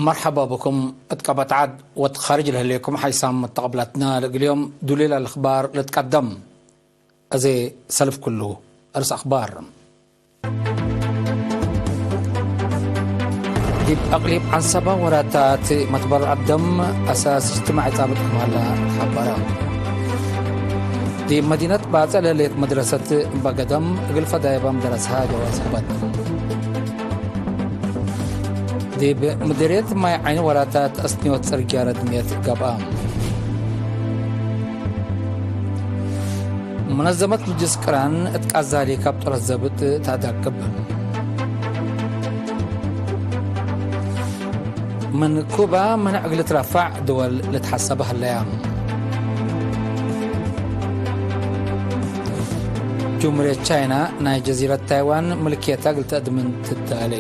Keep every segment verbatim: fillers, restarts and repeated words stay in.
መርሐባ ብኩም እት ቀበት ዐድ ወእት ካርጅ ለህሌኩም ሓይሳም መተቀብላትና። ለእግል ዮም ዱሌ ለልአክባር ልትቀደም። አዜ ሰልፍ ኩሉ። አርስ አክባር። ዲብ አቅሊም ዐንሰበ ወራታት መትበረዐት ደም አሳስ እጅትማዒ ጻብጥ ክም ሀላ ተሐበረ። ዲብ መዲነት ባጽዕ ለህሌት መድረሰት እምበገደም እግል ፈዳይባም ደረስሃ ጀዋዝ ህበት። ዲብ ምድርየት ማይ ዓይን ወራታት አስንዮት ጽርግያ ረድምየት ገብአ። መነዘመት ምጅልስ ቅራን እት ቃዛሊ ካብ ጦለት ዘብጥ ተአዳቅብ። ምን ኩባ መነዕ እግል ትረፋዕ ድወል ልትሐሰበ ሀለያ። ጅምሁርየት ቻይና ናይ ጀዚረት ታይዋን ምልክየታ እግል ተአድምን ትዳሌ።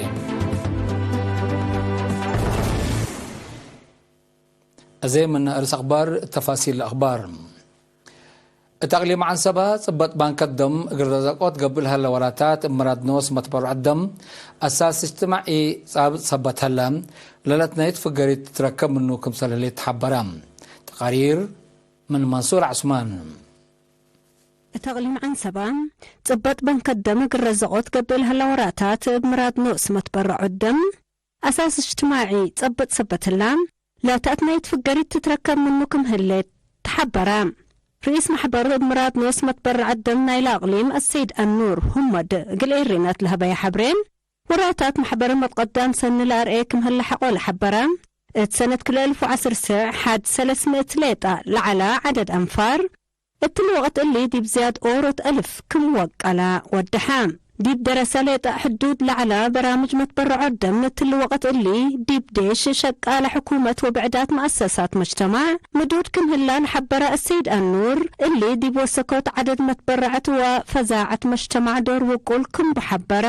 አዜ ምን አርስ አክባር። ተፋሲል አክባር። እት አቅሊም ዐንሰበ ጽበጥ ባንከት ደም እግል ረዘቆት ገብእ ለሀለ ወራታት እብ ምራድ ኖስ መትበረዐት ደም አሳስ እጅትማዒ ጻብጥ ሰበት ሀለ፣ ለለትነይት ፍገሪት ትትረከብ ምኑ ክምሰል ህሌት ተሐበረ። ተቃሪር ምን መንሱር ዐስማን። እት አቅሊም ዐንሰበ ጽበጥ ባንከት ደም እግል ረዘቆት ገብእ ለሀለ ወራታት እብ ምራድ ኖስ መትበረዐት ደም አሳስ እጅትማዒ ጸብጥ ሰበት ህላ፣ ለተአትናይት ፍገሪት ትትረከብ ምኑ ክም ህሌት ተሐበረ። ርኢስ መሕበር እብ ምራድ ኖስ መትበረዐት ደም ናይለ አቅሊም አሰይድ አኑር ሁመድ እግል ኤሪነት ለሀበየ ሐብሬ፣ ወራታት መሕበር መትቀዳም ሰኒ ለአርኤ ክም ህለ ሐቆ ለሐበረ፣ እት ሰነት ክልኤ እልፍ ወዐስር ስዕ ሐድ ሰለስ ምእት ሌጣ ለዐላ ዐደድ አንፋር፣ እትሊ ወቅት እሊ ዲብ ዝያድ ኦሮት አልፍ ክም ወቀለ ወደሐ። ዲብ ደረሰ ሌጠ ሕዱድ ለዐለ በራምጅ መትበረዖት ደም፣ እትሊ ወቅት እሊ ዲብ ዴሽ፣ ሸቃለ ሕኩመት ወብዕዳት መአሰሳት መጅተማዕ ምዱድ ክም ህላ ለሐበረ አሰይድ አኑር፣ እሊ ዲብ ወሰኮት ዐደድ መትበረዐት ወፈዛዐት መጅተማዕ ዶር ውቁል ክም ቡ ሐበረ።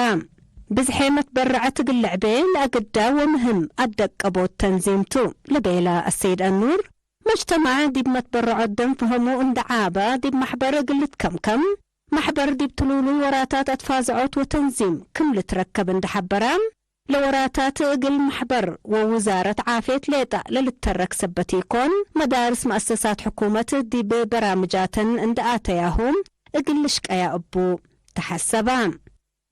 ብዝሔ መትበረዐት እግል ልዕቤ ለአግዳ ወምህም አደቀቦት ተንዚም ቱ ለቤለ አሰይድ አኑር፣ መጅተማዕ ዲብ መትበረዖት ደም ፈሀሙ እንዴ ዓበ፣ ዲብ መሕበር እግል ልትከምከም፣ መሕበር ዲብ ትሉሉይ ወራታት አትፋዘዖት ወተንዚም ክም ልትረከብ እንዴ ሐበረ፣ ለወራታት እግል መሕበር ወውዛረት ዓፍየት ሌጠ ለልተረክ ሰበት ኢኮን፣ መዳርስ መአሰሳት ሕኩመት ዲብ በራምጃተን እንዴ አተያሁ እግል ልሽቀያ እቡ ተሐሰበ።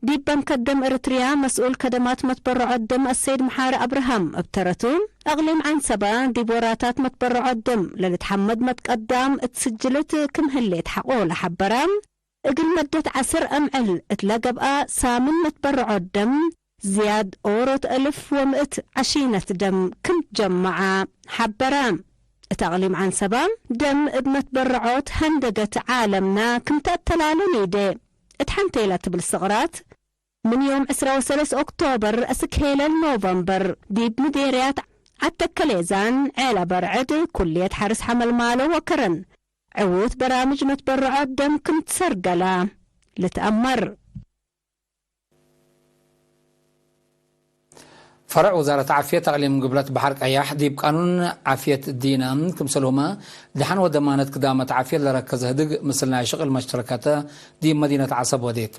ዲብ በንከት ደም ኤረትርያ መስኡል ከደማት መትበረዖት ደም አሰይድ መሓሪ አብርሃም እብ ተረቱ፣ አቅሊም ዐንሰበ ዲብ ወራታት መትበረዖት ደም ለልትሐመድ መትቀዳም እት ስጅልት ክም ህሌት ሐቆ ለሐበረ፣ እግል መደት ዐስር አምዕል እት ለገብአ ሳምን መትበረዖት ደም ዝያድ ኦሮት አልፍ ወምእት ዐሺነት ደም ክም ጀመዐ ሐበረ። እት አቅሊም ዐንሰበ ደም እብ መትበረዖት ሀንደገት ዓለምና ክም ተአተላሌ ኒዴ። እት ሐንቴ ለትብል ስቅራት፣ ምን ዮም ዕስራ ወሰለስ ኦክቶበር አስክ ሄለል ኖቨምበር፣ ዲብ ምዴርያት ዐድ ተከሌዛን፣ ዔለ በርዕድ፣ ኩልየት ሐርስ ሐመልማሎ ወከረን፣ ዕዉት በራምጅ መትበረዖት ደም ክም ትሰርገላ ልትአመር። ፈረዕ ውዛረት ዓፍየት አቅሊም ግብለት በሐር ቀያሕ፣ ዲብ ቃኑን ዓፍየት ዲነ ክምሰልሁመ፣ ደሐን ወደማነት ክዳመት ዓፍየት ለረከዘ ህድግ ምስል ናይ ሽቅል መሽተረከተ ዲብ መዲነት ዐሰብ ወዴት።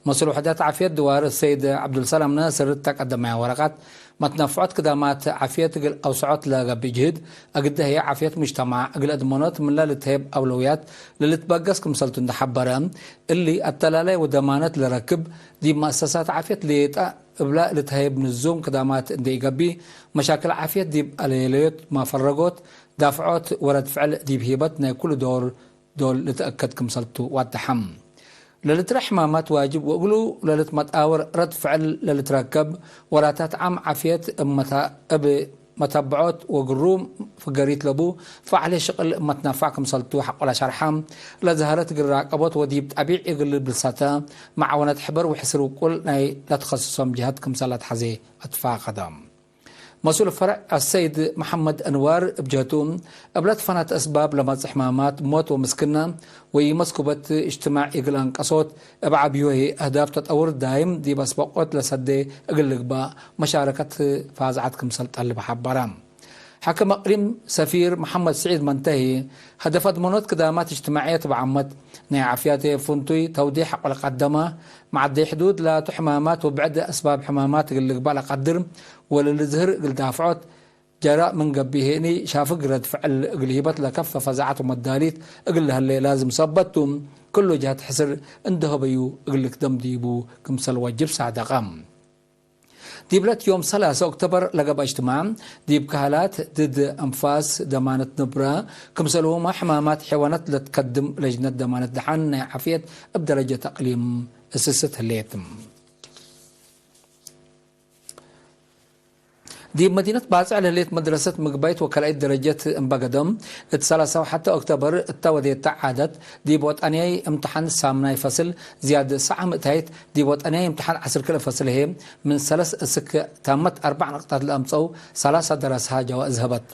መስኡል ውሕደት ዓፍየት ድዋር ሰይድ ዐብዱልሰላም ናስር እተ ቀደማየ ወረቀት፣ መትነፍዖት ክዳማት ዓፍየት እግል አውሰዖት ለገብእ ጅህድ፣ አግደ ህዬ ዓፍየት ሙጅተማዕ እግል አድመኖት ምንለ ልትሀየብ አውለውያት ለልትበገስ ክምሰልቱ እንዴ ሐበረ፣ እሊ አተላላይ ወደማነት ለረክብ፣ ዲብ መአሰሳት ዓፍየት ሌጠ እብላ ልትሀየብ ንዙም ክዳማት እንዴ ኢገብእ፣ መሻክል ዓፍየት ዲብ አለየለዮት፣ ማፈረጎት፣ ዳፍዖት ወረድ ፍዕል ዲብ ሂበት ናይ ኩሉ ዶር ዶል ልትአከድ ክምሰልቱ ዋደሐም። ለልትረ ሕማማት ዋጅብ ወእግሉ ለልትመጣወር ረድ ፍዕል ለልትረከብ ወራታት ዓም ዓፍየት እብ መታ-፣ እብ መተብዖት ወግሩም ፍገሪት ለቡ ፈዕል ሽቅል እብ መትነፋዕ ክምሰልቱ ሐቆ ለሸርሐ፣ ለዘሀረት እግል ራቀቦት ወዲብ ጠቢዕ እግል ብልሰተ መዓወነት ሕበር ወሕስር ውቁል ናይ ለትከስሶም ጅሀት ክምሰል ለትሐዜ አትፋቀደ። መስኡል ፈረዕ አሰይድ መሐመድ አንዋር እብ ጀህቱ፣ እብ ለትፈናተ እስባብ ለመጽእ ሕማማት፣ ሞት ወምስክነ ወኢመስኩበት እጅትማዕ እግል አንቀሶት፣ እብ ዐብዩ ህዬ አህዳፍ ተጠውር ዳይም ዲብ አስበቆት ለሰዴ እግል ልግባእ መሻረከት ፋዝዐት ክምሰል ጠልብ ሐበረ። ሐክም እቅሊም ሰፊር መሐመድ ስዒድ መንተሂ፣ ሀደፍ አድመኖት ክዳማት እጅትማዕየት እብ ዓመት፣ ናይ ዓፍያት ፍንቱይ፣ ተውዴሕ አቅበል ቀደመ፣ መዓደይ ሕዱድ ላቱ ሕማማት ወብዕድ አስባብ ሕማማት እግል ልግባእ ለቀድር ወለልዝህር እግል ዳፍዖት ጀራእ ምን ገብእ፣ ሄኒ ሻፍግ ረድ ፍዕል እግል ሂበት ለከፈ ፈዛዐት ወመዳሊት እግል ለህሌ ላዝም ሰበት ቱ፣ ክሉ ጀሀት ሕስር እንዴ ሆበዩ እግል ልክደም ዲቡ ክምሰል ወጅብ ሳደቀ። ዲብለት ዮም ሰላሰ ኦክቶበር ለገብአ እጅትማዕ፣ ዲብ ከሀላት ድድ አንፋስ ደማነት ንብረ፣ ክምሰልሁመ ሕማማት ሐይዋናት ለትከድም ለጅነት ደማነት ደሓን ናይ ዓፍየት እብ ደረጀት አቅሊም እስስት ህሌት። ዲብ መዲነት ባጽዕ ለህሌት መድረሰት ምግባይት ወከልአይት ደረጀት እምበገዶም፣ እት ሰላሳ ወሐተ ኦክቶበር እተ ወዴተ ዓደት፣ ዲብ ወጠንያይ እምትሓን ሳምናይ ፈስል ዝያድ ሳዕ ምእታይት፣ ዲብ ወጠንያይ እምትሓን ዐስር ክልኤ ፈስል ህዬ፣ ምን ሰለስ እስክ ታመት አርበዕ ነቅጣት ለአምጸው ሰላሳ ደራስሀ ጀዋእዝ ሀበት።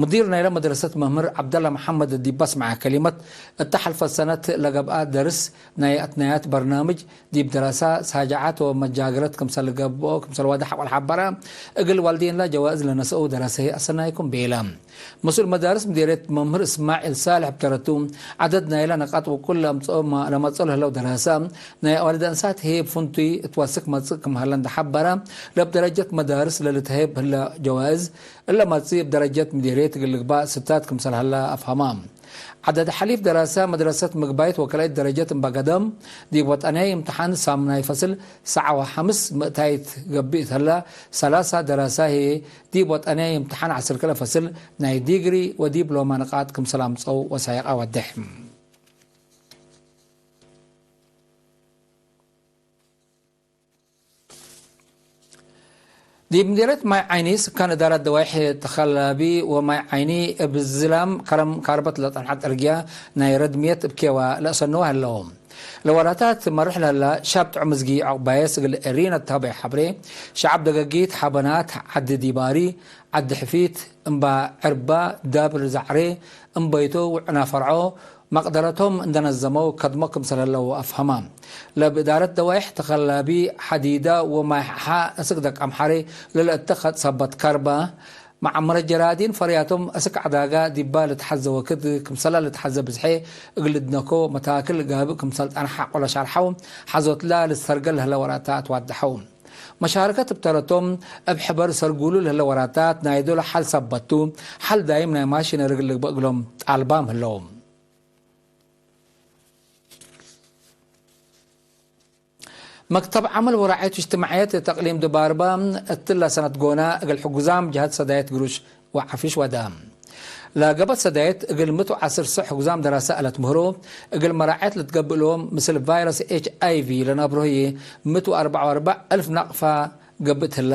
ሙዲር ናይለ መድረሰት መምህር ዐብደላ መሐመድ ዲብ በስምዐ ከሊመት፣ እተ ሐልፈት ሰነት ለገብአ ደርስ ናይ አትናያት በርናምጅ ዲብ ደራሳ ሳጃዓት ወመጃገረት ክምሰል ገብኦ ክምሰል ዋድሕ ወልሐበረ፣ እግል ዋልዴንላ ጀዋእዝ ለነስአው ደራሰ ህዬ አሰናይኩም ቤለ። መስኡል መዳርስ ምዴርየት መምህር እስማዒል ሳልሕ ብተረቱ፣ ዐደድ ናይለ ነቃጥ ወቁል ለአምጽኦ ለመጽኦ ለህለው ደራሰ፣ ናይ አዋልድ አንሳት ህዬ እብ ፍንቱይ እት ወስክ መጽእ ክም ሀለ እንዴ ሐበረ፣ ለእብ ደረጀት መዳርስ ለልትሀየብ ህለ ጀዋእዝ፣ እለ መጽእ እብ ደረጀት ምዴርየት እግል ልግባእ ስታት ክምሰል ሀለ አፍሀማ። ዐደድ ሐሊፍ ደራሰ መድረሰት ምግባይት ወከልአይት ደረጀት እምበገዶም፣ ዲብ ወጠንያይ እምትሓን ሳምናይ ፈስል ሰዓ ወሐምስ ምእታይት ገብእ እት ህለ፣ ሰላሳ ደራሰ ህዬ ዲብ ወጠንያይ እምትሓን ዐስር ክልኤ ፈስል ናይ ዲግሪ ወዲብሎማ ንቃጥ ክምሰል አምጸው ወሳይቀ ወድሕ። ዲብ ምዴርየት ማይ ዓይኒ፣ ስካን እዳረት ደዋይሕ ተኸላቢ ወማይ ዓይኒ፣ እብ ዝላም ከረም ካርበት ለጸንሐት እርግያ ናይ ረድምየት እብ ኬዋ ለአሰንወ ሀለው። ለወራታት መርሕ ለህላ ሻብ ጥዑም እዝጊ ዐቁባየስ እግል ኤሪነ ተሀበየ ሐብሬ፣ ሸዐብ ደገጊት ሐበናት ዐዲ ዲባሪ፣ ዐዲ ሕፊት፣ እምባ ዕርባ፣ ዳብር ዛዕሬ፣ እምበይቶ ውዕና ፈርዖ፣ መቅደረቶም እንደ ነዘመው ከድሞ ክምሰል ህለው አፍሀማ። ለእብ እዳረት ደዋይሕ ተኸላቢ ሐዲዳ ወማይ ሐ እስክ ደቅ አምሐሬ ለለእተ ከጥ ሰበት ከርበ፣ መዓመረት ጀራዲን ፈርያቶም እስክ ዐዳጋ ዲባ ልትሐዘ ወክድ ክምሰላ ልትሐዘ ብዝሐ እግል ልድነኮ መታክል ጋብእ ክምሰል ጸንሐ ሐቆ ለሻርሐው፣ ሐዞትላ ልትሰርገል ለህለ ወራታት ዋደሐው። መሻርከት እብ ተረቶም እብ ሕበር ሰርጉሉ ለህለ ወራታት ናይ ዶል ሐል ሰበት ቱ፣ ሐል ዳይም ናይ ማሽነሪ እግል ልግበእ እግሎም ጣልባም ህለው። መክተብ ዐመል ወራዐየት እጅትማዕየት እት እቅሊም ድባርበ፣ እትለ ሰነት ጎነ እግል ሕጉዛም ጀሀት ሰዳየት ግሩሽ ወዓፊሽ ወደ። ለገበት ሰዳየት እግል ምእት ወዐስር ሰዕ ሕጉዛም ደራሰ አለት ምህሮ፣ እግል መራዐየት ልትገብእ ሎም ምስል ቫይረስ ኤች አይ ቪ ለነብሮ ህዬ ምእት ወአርበዕ ወአርበዕ እልፍ ናቅፋ ገብእ ትላ።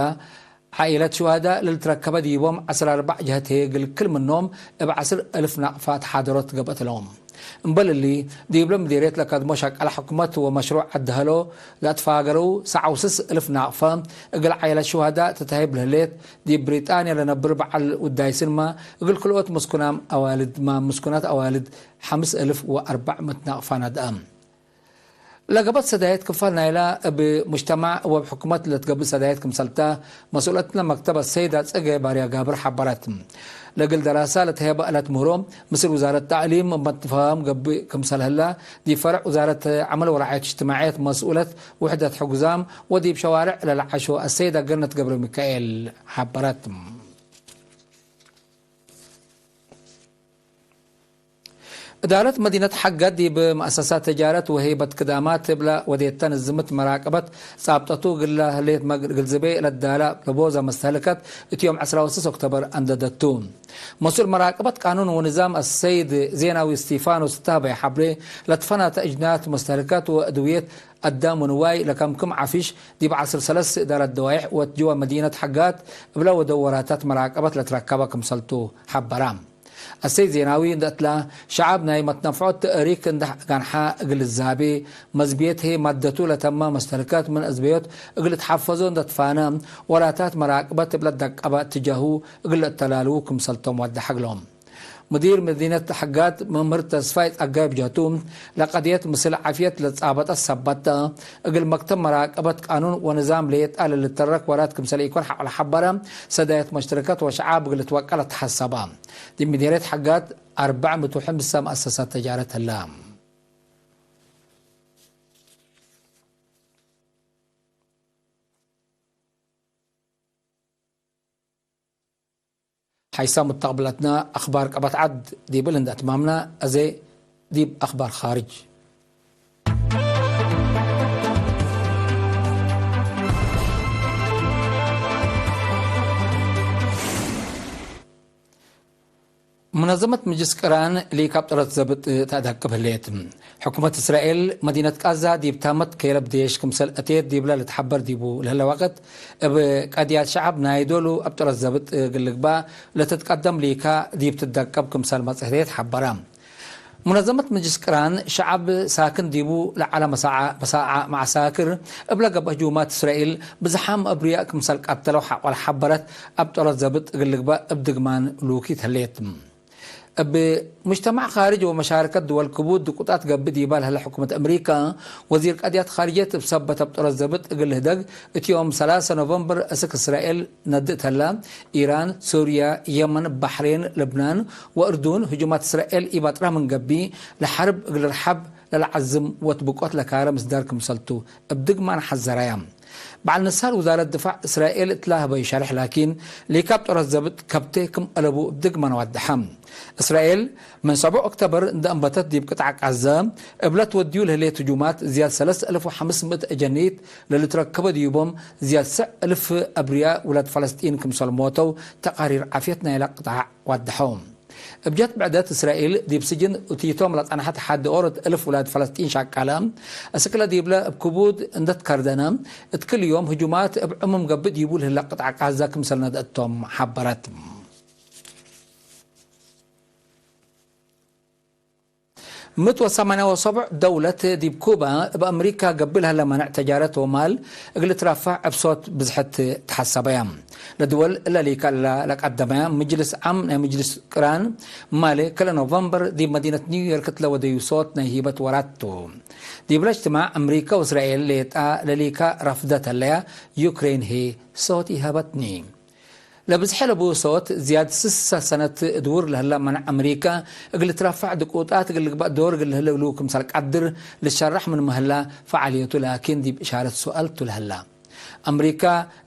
ዓኢለት ሹሃዳ ለልትረከበ ዲቦም ዐስር አርበዕ ጀህት ህዬ እግል ክል ምኖም እብ ዐስር እልፍ ናቅፋ ተሓደሮት ገብአት ለዎም። እምበል እሊ፣ ዲብለ ምዴርየት ለከድሞ ሸቀለ ሕኩመት ወመሽሩዕ ዐድ ሀሎ ለአትፋገረው ሰዓው ስስ እልፍ ናቅፈ እግል ዓኢለት ሹሃዳ ትተህይብ ለህሌት፣ ዲብ ብሪጣንያ ለነብር በዐል ውዳይስንመ እግል ክልኦት ምስኩናም አዋልድመ ምስኩናት አዋልድ ሐምስ እልፍ ወአርበዕ ምእት ናቅፋ ነድአ። ለገበት ሰዳየት ክፋል ናይላ እብ ሙጅተማዕ ወእብ ሕኩመት ለትገብእ ሰዳየት ክምሰልተ፣ መስኡለትነ መክተብ አሰይድ አጽገ ባርያ ጋብር ሐበረት። ለእግል ደራሳ ለተህየበ እለት ምህሮ፣ ምስል ውዛረት ተዕሊም እብ መትፋሃም ገብእ ክምሰል ህላ፣ ዲብ ፈርዕ ውዛረት ዐመል ወረዓየት እጅትማዕየት መስኡለት ውሕደት ሕጉዛም ወዲብ ሸዋርዕ ለለዓሾ አሰይድ አገነት ገብረሚካኤል ሐበረት። እዳረት መዲነት ሐገት ዲብ መአሰሳት ተጃረት ወህይበት ክዳማት እብለ ወዴተ ንዝምት መራቀበት ጻብጠቱ እግለ ህሌት መግል ግልዝቤ ለዳላ ለቦዘ መስተህልከት እት ዮም ዐስራ ወስስ ኦክቶበር አንደደቱ። መስኡል መራቀበት ቃኑን ወንዛም አሰይድ ዜናዊ እስቲፋኖስ ተህበየ ሐብሬ፣ ለትፈናተ እጅናት መስተህልከት ወእድውየት አዳም ወንዋይ ለከምክም ዓፊሽ ዲብ ዐስር ሰለስ እዳረት ደዋይሕ ወእት ጅዋ መዲነት ሐጋት እብለ ወደው ወራታት መራቀበት ለትረከበ ክምሰልቱ ሐበራ። አሰይድ ዜናዊ እንደ እትላ፣ ሸዐብ ናይ መትነፍዖት ተእሪክ እንደ ጋንሓ እግል ልዛቤ፣ መዝብየት ህዬ ማደቱ ለተመ መስተልከት ምን እዝበዮት እግል ልትሐፈዞ እንደ ትፋነ፣ ወራታት መራቅበት እብ ለደቀበ እትጃሁ እግል ልእተላልዉ ክምሰልቶም ወደሐ እግሎም። ሙዲር መዲነት ሐጋት መምህር ተስፋይ ጸጋይ ብጀቱ፣ ለቀድየት ምስል ዓፍየት ለትጻበጠት ሰበት ተ፣ እግል መክተብ መራቀበት ቃኑን ወንዛም ሌጣ ለልተረክ ወራት ክምሰል ኢኮን ሐቆ ለሐበረ፣ ሰዳየት መሽተረከት ወሸዓብ እግል ልትወቀል ለተሐሰበ። ዲብ መዲነት ሐጋት አርበዕ ምእት ወሐምሳ መአሰሳት ተጃረት ህለ። ሐይሳም ሙተቅብለትነ አኽባር ቀበት ዐድ ዲብል እንዴ አትማምነ፣ አዜ ዲብ አኽባር ኻርጅ። ሙነዘመት ምጅልስ ቅራን ሊካብ ጠረት ዘብጥ ተአዳቅብ ህሌት። ሕኩመት እስራኤል መዲነት ቃዛ ዲብ ታመት ከይለብ ዴሽ ክምሰል አቴት ዲብለ ልትሐበር ዲቡ ለህለ ወቅት፣ እብ ቀድያት ሸዐብ ናይ ዶሉ እብ ጠረት ዘብጥ እግል ልግባእ ለትትቀደም ሊካ ዲብ ትደቀብ ክምሰል መጽሔት ሐበረ። ሙነዘመት ምጅልስ ቅራን ሸዐብ ሳክን ዲቡ ለዐለ መሳዓ፣ መሳዓ መዓሳክር እብለ ገብአ ህጁማት እስራኤል ብዝሓም አብርያእ ክምሰል ቀተለው ሐቆ ለሐበረት፣ እብ ጠረት ዘብጥ እግል ልግባእ እብ ድግማን ሉኪት ህሌት። እብ ሙጅተማዕ ካርጅ ወመሻረከት ድወል ክቡድ ድቁጣት ገብእ ዲባ ለህለ ሕኩመት አምሪካ፣ ወዚር ቀድያት ካርጅየት እብ ሰበት እብ ጠረት ዘብጥ እግል ልህደግ፣ እት ዮም ሰላሰ ኖቨምበር እስክ እስራኤል ነድእ ተላ፣ ኢራን፣ ሱርያ፣ የመን፣ ባሕሬን፣ ልብናን ወእርዱን ህጁማት እስራኤል ኢባጥራ ምን ገብእ፣ ለሐርብ እግል ርሐብ ለለዐዝም ወትብቆት ለካረ ምስዳር ክምሰልቱ እብ ድግማን ሐዘራያ። በዐል ንሳር ውዛረት ድፋዕ እስራኤል እትላ ህበዩ ሸርሕ ላኪን፣ ሊካብ ጠረት ዘብጥ ከብቴ ክም አለቡ እብ ድግማን ዋደሐ። እስራኤል ምን ሰቡዕ ኦክተበር እንደ አንበተት ዲብ ቅጣዕ ቃዘ እብለ ትወድዩ ለህሌት ህጁማት ዝያድ ሰለስ አልፍ ወሐምስ ምእት አጀኒት ለልትረከበ ዲቦም ዝያድ ሰዕ አልፍ አብርያ ውላድ ፈለስጢን ክምሰል ሞተው ተቃሪር ዓፍየት ናይለ ቅጣዕ ዋደሐው። እብ ጀት ብዕደት እስራኤል ዲብ ስጅን እቲቶም ለጸንሐት ሐድ ኦርት እልፍ ውላድ ፈለስጢን ሻቃለ፣ እስክለ ዲብለ እብ ክቡድ እንደ ትከርደነ፣ እት ክል ዮም ህጁማት እብ ዕሙም ገብእ ዲቡ ለህለ ቅጣዕ ቃዛ ክምሰል ነድአቶም ሐበረት። ምእት ወሰማንያ ወሰቡዕ ደውለት ዲብ ኩባ እብ አምሪካ ገብእ ለህለ መነዕ ተጃረት ወማል እግል ትረፈዕ እብ ሶት ብዝሕት ተሐሰበያ። ለድወል እለ ሊካ እለ ለቀደመያ ምጅልስ ዓም ናይ ምጅልስ ቅራን ማሌ ክለ ኖቨምበር ዲብ መዲነት ኒውዮርክ እት ለወደዩ ሶት ናይ ሂበት ወራት ቱ። ዲብለ እጅትማዕ አምሪካ ወእስራኤል ሌጣ ለሊካ ረፍደት ህለያ፣ ዩክሬን ህይ ሶት ኢሀበትኒ። ለብዝሐ ለቡ ሶት ዝያድ ስሳ ሰነት እድውር ለህለ መነዕ አምሪካ እግል ልትረፈዕ ድቁጣት እግል ልግበእ ዶር እግል ልህለ እሉ ክምሰል ቀድር ልትሸረሕ ምን ምህላ ፈዓልየቱ ላኪን ዲብ እሻረት ሱአል ቱ ለህላ። አምሪካ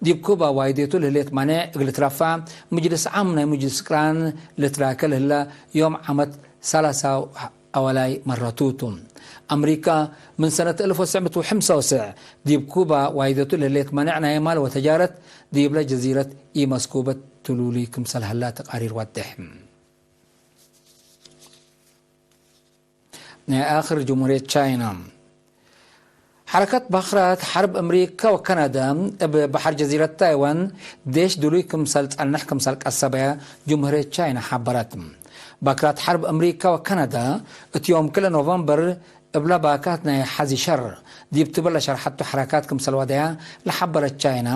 ዲብ ኩባ ዋይዴቱ ለህሌት ማኔዕ እግል ልትረፈዕ ምጅልስ ዓም ናይ ምጅልስ ቅራን ልትራከ ለህለ ዮም ዓመት ሰላሳ አወላይ መረቱ ቱ። አምሪካ ምን ሰነት እልፍ ወትሰዕ ምእት ወሐምሳ ወትሰዕ ዲብ ኩባ ዋይደቱ ለህሌት መነዕ ናይ ማል ወተጃረት ዲብለ ጀዚረት ኢመስኩበት ትሉሊ ክምሰል ሀላ ተቃሪር ወዴሕ። ናይ አክር ጅምሁርየት ቻይና። ሐረከት ባክራት ሐርብ አምሪካ ወካናዳ እብ በሐር ጀዚረት ታይዋን ዴሽ ድሉይ ክምሰል ጸንሕ ክምሰል ቀሰበ ጅምሁርየት ቻይና ሐበረት። ባክራት ሐርብ አምሪካ ወካናዳ እት ዮም ክልኤ ኖቨምበር እብለ ባካት ናይ ሐዚ ሸር ዲብ ትብል ለሸርሐቱ ሐረካት ክምሰል ወደያ ለሐበረት ቻይና፣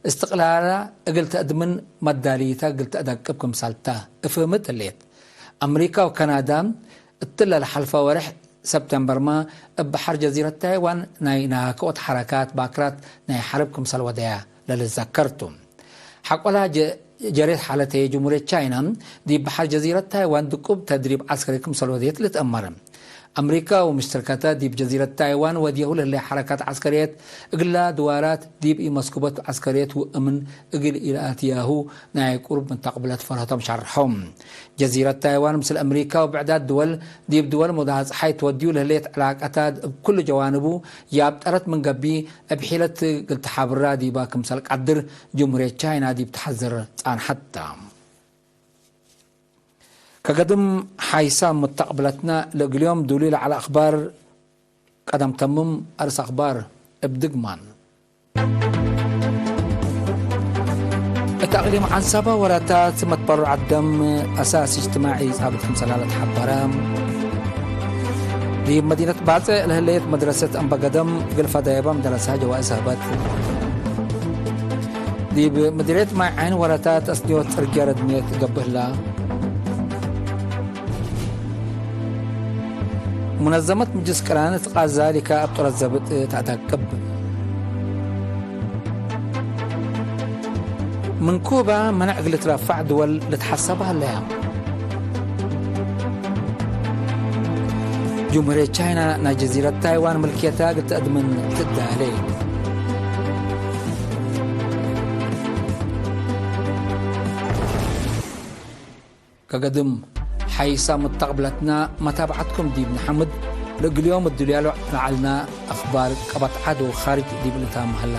እስትቅላላ እግል ተአድምን መዳሊታ እግል ተአደቅብ ክምሰልታ እፍህምት ህሌት። አምሪካ ወካናዳ እትለ ለሐልፈ ወርሕ ሰብተምበርመ እብ በሐር ጀዚረት ታይዋን ናይ ናከኦት ሐረካት ባክራት ናይ ሐርብ ክምሰል ወደያ ለልትዘከር ቱ። ሐቆላ ጀ-፣ ጀሬት ሓለተ ጅምሁርየት ቻይና ዲብ በሐር ጀዚረት ታይዋን ድቁብ ተድሪብ ዐስከሪ ክምሰል ወዴት ልትአመር። አምሪካ ወምሽተርከተ ዲብ ጀዚረት ታይዋን ወድየሁ ለህለ ሐረካት ዐስከርየት እግላ ድዋራት ዲብ ኢመስኩበት ዐስከርየት ወእምን እግል ኢለአትያሁ ናይ ቁሩብ መተቅብለት ፈርሀቶም ሸርሖም። ጀዚረት ታይዋን ምስል አምሪካ ወብዕዳት ድወል ዲብ ድወል ሙዳሃጽሓይ ትወድዩ ለህሌት ዕላቀታት እብ ኩሉ ጀዋንቡ ያብጠረት ምን ገብእ፣ እብ ሒለት እግል ተሓብራ ዲባ ክምሰል ቀድር ጅምሁርየት ቻይና ዲብ ተሐዝር ጻንሐት ተ። ከገድም ሓይሳም ሙተቅብለትነ ለእግል ዮም ዱሉይ ለዐለ አክባር ቀደም ተምም አርስ አክባር እብ ድግማን። እት አቅሊም ዐንሳባ ወራታት መትበሩዕ አደም አሳስ እጅትማዒ ጻብጥ ክምሰል ለተሐበረ። ዲብ መዲነት ባጽዕ ለህሌት መድረሰት አምበገደም እግል ፈዳየባም ደረሳ ጀዋእዝ ሀበት። ዲብ ምድርየት ማይ ዓይን ወራታት አስንዮት ጽርግያ ረድምየት ገብእ ህላ። ሙነዘመት ምጅልስ ቅራን እት ቃዛ ሊካ እብ ጥረት ዘብጥ ተአተቅብ። ምን ኩባ መነዕ እግል ትረፈዕ ድወል ልትሐሰብ ሀለያ። ጅምሁርየት ቻይና ናይ ጀዚረት ታይዋን ምልክየታ እግል ተአድምን ትዳሌ። ከገድም ሐይሳ ሙተቅብለትና መታብዐትኩም ዲብ ነሐምድ። ለእግል ዮም እድልያሎ ለዐልና አኽባር ቀበት ዐድ ወኻርጅ ዲብ ልታም ሀላ።